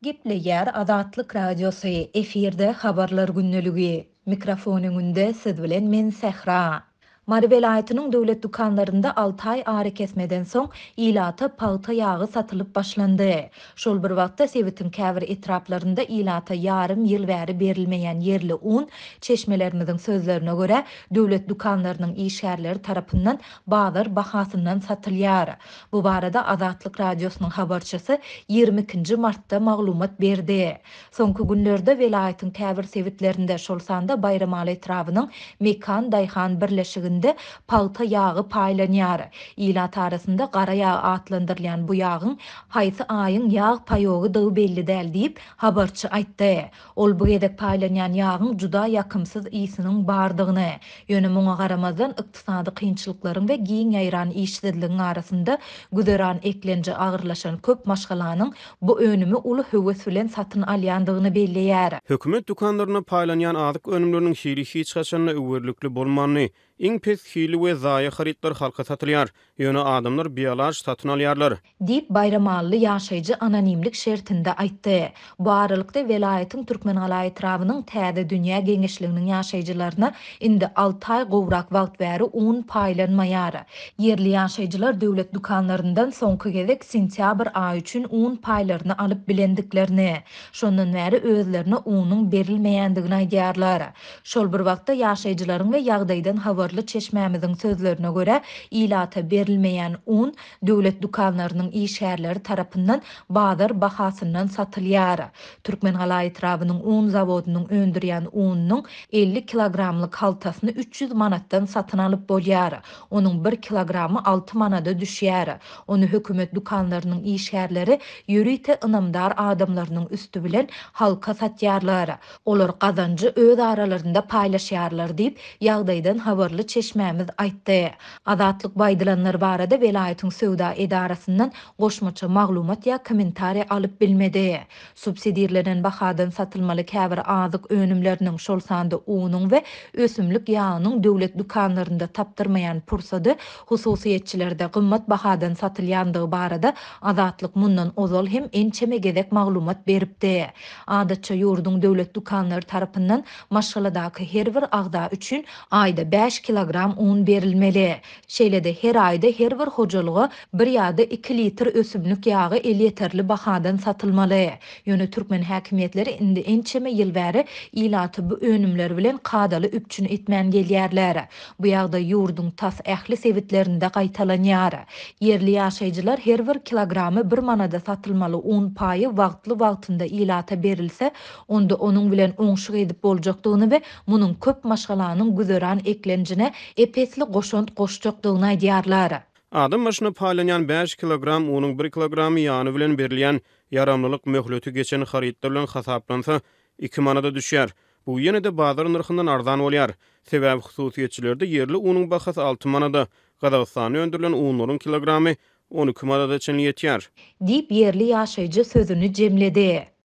Gepleýär Azatlyk Radiosy, efirde Habarlar gündeligi. Mikrofon öňünde siz bilen men Sähra. Mary welaýatynyň döwlet dükanlarynda alty aý arakesmeden soň ilata pagta ýagy satylyp başlandy. Şol bir wagtda sebitiň käbir etraplarynda ilata ýarym ýyl bäri berilmeýän ýerli un, çeşmelerimiziň sözlerine görä, döwlet dükanlarynyň işgärleri tarapyndan bazar bahasyndan satylýar. Bu barada Azatlyk Radiosynyň habarçysy 22 nji martda maglumat berdi. Soňky günlerde welaýatyň käbir sebitlerinde, şol sanda Baýramaly etrabynyň Mekan daýhan birleşiginde pagta ýagy paýlanýar. Ilat arasynda gara ýag atlandyrylýan bu ýagyň haýsy aýyň ýag paýogydygy belli däl diýip, habarçy aýtdy. Ol bu gezek paýlanýan ýagyň juda ýakymsyz ysynyň bardygyny, ýöne muňa garamazdan ykdysady kynçylyklaryň we giň ýaýran işsizligiň arasynda güzeran eklenji agyrlaşan köp maşgalanyň bu önümi uly höwes bilen satyn alýandygyny belleýär. Hökümet dükanlarynda paýlanýan azyk önümleriniň hili hiç haçan-da öwerlikli bolmandy. Iň pes hilli we zaýa harytlar halka satylýar. Ýöne adamlar bialaç satyn alýarlar. Diýip, baýramally ýaşaýjy anonimlik şertinde aýtdy. Bu aralykda, welaýatyň Türkmengala etrabynyň Täze dünýä geňeşliginiň ýaşaýjylaryna indi alty aý gowrak wagt bäri un paýlanmaýar. Ýerli ýaşaýjylar döwlet dükanlaryndan soňky gezek sentýabr aýy üçin un paýlaryny alyp bilendiklerini, şondan bäri özlerine unuň berilmeýändigini aýdýarlar. Şol bir wagtda, ýaşaýjylaryň we ýagdaýdan habarly çeşmämiziň sözlerine görä, ilata berilmeýän un Döwlet dükanlarynyň işgärleri tarapyndan bazar bahasyndan satylýar. Türkmengala etrabynyň un zawodynyň öndürýän ununyň 50 kilogramlyk haltasyny 300 manatdan satyn alyp bolýar. Onuň bir kilogramy alty manada düşýär. Ony hökümet dükanlarynyň işgärleri ýörite ynamdar adamlarynyň üsti bilen halka satýarlar. Olar gazanjy öz aralarynda paýlaşýarlar diýip, ýagdaýdan habarly çeşmämiz aýtdy. Azatlyk bu aýdylanlar barada welaýatyň söwda edarasyndan goşmaça maglumat ýa kommentariý alyp bilmedi. Subsidirlenen bahadan satylmaly käbir azyk önümleriniň, şol sanda unuň we ösümlik ýagynyň döwlet dükanlarynda tapdyrmaýan pursady hususyýetçilerde gymmat bahadan satylýandygy barada Azatlyk mundan ozal hem ençeme gezek maglumat beripdi. Adatça ýurduň döwlet dükanlary tarapyndan maşgaladaky her bir agza üçin aýda bäş kilogram un berilmeli. Şeýle-de her aýda her bir hojalyga bir ýa-da iki litr ösümlik ýagy elýeterli bahadan satylmaly. Ýöne türkmen häkimiýetleri indi ençeme ýyl bäri ilaty bu önümler bilen kadaly üpjün etmän gelýärler. Bu ýagdaý ýurduň tas ähli sebitlerinde gaýtalanýar. Ýerli ýaşaýjylar her bir kilogramy bir manada satylmaly un paýy wagtly-wagtynda ilata berilse, onda onuň bilen oňşuk edip boljakdygyny we munuň köp maşgalanyň güzeran eklenjine ep-esli goşant goşjakdygyny aýdýarlar. Adam başyna paýlanýan bäş kilogram unuň bir kilogramy ýany bilen berilýän ýaramlylyk möhleti geçen harytlar bilen hasaplansa, iki manada düşýär. Bu ýene-de bazar nyrhyndan arzan bolýar. Sebäbi hususyýetçilerde ýerli unuň bahasy alty manada, Gazagystanda öndürilen unlaryň kilogramy 12 manada çenli ýetýär. Diýip, ýerli ýaşaýjy sözüni jemledi.